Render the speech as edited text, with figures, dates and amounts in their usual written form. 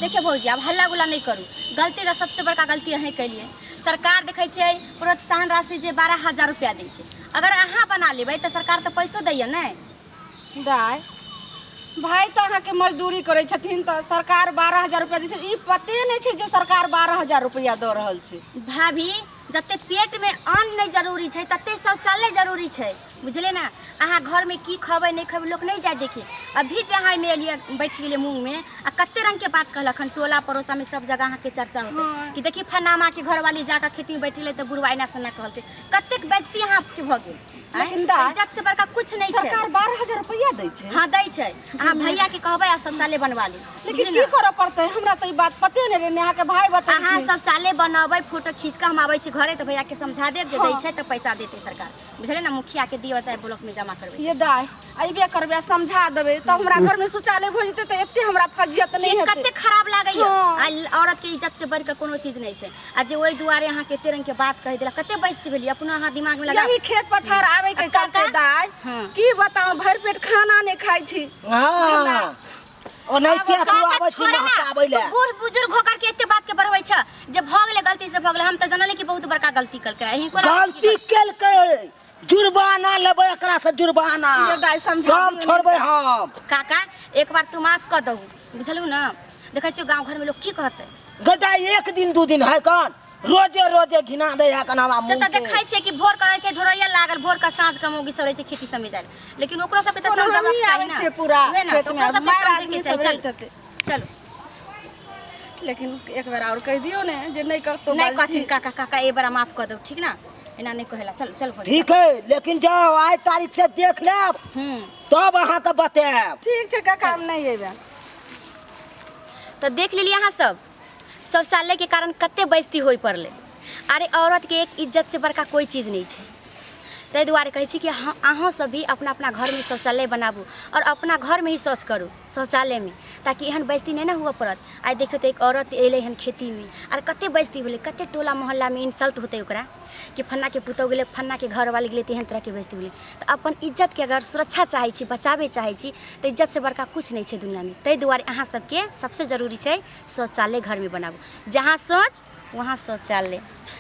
देखियौ भौजी, आब हल्ला गुल्ला नहि करू। गलती तऽ सबसे बड़का गलती अहें केलियै। सरकार देखै छै प्रोत्साहन राशि जे 12,000 रुपया दै छै, अगर अहाँ बना लेबै तऽ सरकार तऽ पैसो दैया ने। दाय, भाय तऽ अहाँके मजदूरी करै छथिन तऽ सरकार 12,000 रुपया दै छै, ई पते नहि छै जे सरकार 12,000 रुपया दऽ रहल छै। भाभी, जते पेटमे अन्न नहि जरूरी छै तते शौचालय जरूरी छै, बुझलियै ने। अहाँ घरमे की खबै नहि खबै लोक नहि जाय देखे। अभी जे अहाँ एहिमे एलियै बैठ गेलियै मूँगमे आ कते रङ्गके बात कहलक हन, टोला पड़ोसामे सब जगह अहाँके चर्चा होतै कि देखी फनामाके घरवाली जाकऽ खेतीमे बैठेलै तऽ बुढ़वा एना सेना कहलकै, कतेक बेइज्जती अहाँके भऽ गेल। आँय? लेकिन दाय, इज्जत से बड़का कुछ नहीं छै। सरकार 12,000 रुपया दै छै? हाँ, दै छै। अहाँ भैया के कहबै आ शौचालय बनवा ली। लेकिन बुझलियै की ने? करऽ पड़तै? हमरा तऽ ई बात पते नहि रहै, ने अहाँके भाय बतेलखिन। अहाँ शौचालय बनबै, फोटो खींच कऽ हम आबै छी घरे तऽ भैया के समझा देब जे दै छै तऽ पैसा देतै सरकार, बुझलियै ने। मुखिया के दिअ चाहे ब्लॉक में जमा करबै। ये दाय, अयबे करबै आ समझा देबै तऽ हमरा घर में शौचालय भऽ जेतै तऽ एते हमरा फजियत नहि के हेतै। कते खराब लागैया। हाँ। आ औरत के इज्जत से बढ़ि कऽ कोनो चीज नहि छै। आ जे ओहि दुआरे अहाँके एते रंग के बात कहि देलक, कते बेइज्जती भेलियै अपनो अहाँ दिमाग में लगा। यही खेत पथार आबै के आ काका? चलते दाय, हाँ। की बताऊं, भरि पेट खाना नहि खाइ छी। हाँ, ओनाहिते तू काका, आबै छी छोड़े ना। महकाबै लए। तू बूढ़ बुजुर्ग होकर के एते बात के बढ़बै छ जे भऽ गेलै गलती से भऽ गेलै। हम तऽ जानली कि बहुत बड़का गलती केलकै, एहि को गलती केलकै, जुर्माना लेबै एकरा से, जुर्माना। ये दाइ समझा तब दियौ ने। छोड़बै हम। काका, एक बार तू माफ कऽ दहु, बुझलू ने। देखै छियौ गाँव घरमे लोक की कहतै। गदा एक दिन दू दिन है कन, रोजे रोजे घिना दै है कन हमरा से मुँह तऽ के। देखै छियै कि भोर करै छै ढोरैया लागल, भोर के साँझ के मौगी सब रहै छै खेती सबमे जाय, लेकिन ओकरो सबके तऽ कोनो समझाबक हमही चाही आबै ने। छियै पूरा उहे ने, तऽ खेतमे, ओकरो सबके मारि समझैके आदमी चाही। सब चल रहैत हेतै। चलू। लेकिन एक बेर आओर कहि दियौ ने जे नहि कतौ नहि बाजथिन। कहथिन काका, काका ए बड़ा माफ कऽ दौ, ठीक ना, एना नहि कहेला। चल चल भौजी, ठीक है, लेकिन जाओ आइ तारीख से देख लेब, तब अहाँके बतायब। ठीक छै काका, हम नहि अयबै। तऽ देख लेलियै अहाँ सब शौचालय के कारण कते बेइज्जती होय पड़लै। अरे औरत के एक इज्जत से बड़का कोई चीज नहीं छै। ताहि दुआरे कहै छी कि अहाँ सब भी अपना अपना घरमे शौचालय बनाबू और अपना घरमे ही शौच करू शौचालयमे, ताकि एहन बेइज्जती नहि ने हुअ पड़त। आइ देखियौ तऽ एक औरत एलै हन खेतीमे आर कते बेइज्जती भेलै, कते टोला मोहल्लामे इंसल्ट होतै ओकरा कि फन्नाके पुतहु गेलै, फन्नाके घरवाली गेलै, तऽ एहन तरहके बेइज्जती भेलै। तऽ अपन इज्जतके अगर सुरक्षा चाहै छी, बचाबै चाहै छी, तऽ इज्जतसँ बड़का किछु नहि छै दुनिआँमे। ताहि दुआरे अहाँ सबके सबसँ जरूरी छै शौचालय घरमे बनाबू, जहाँ शौच वहाँ शौचालय।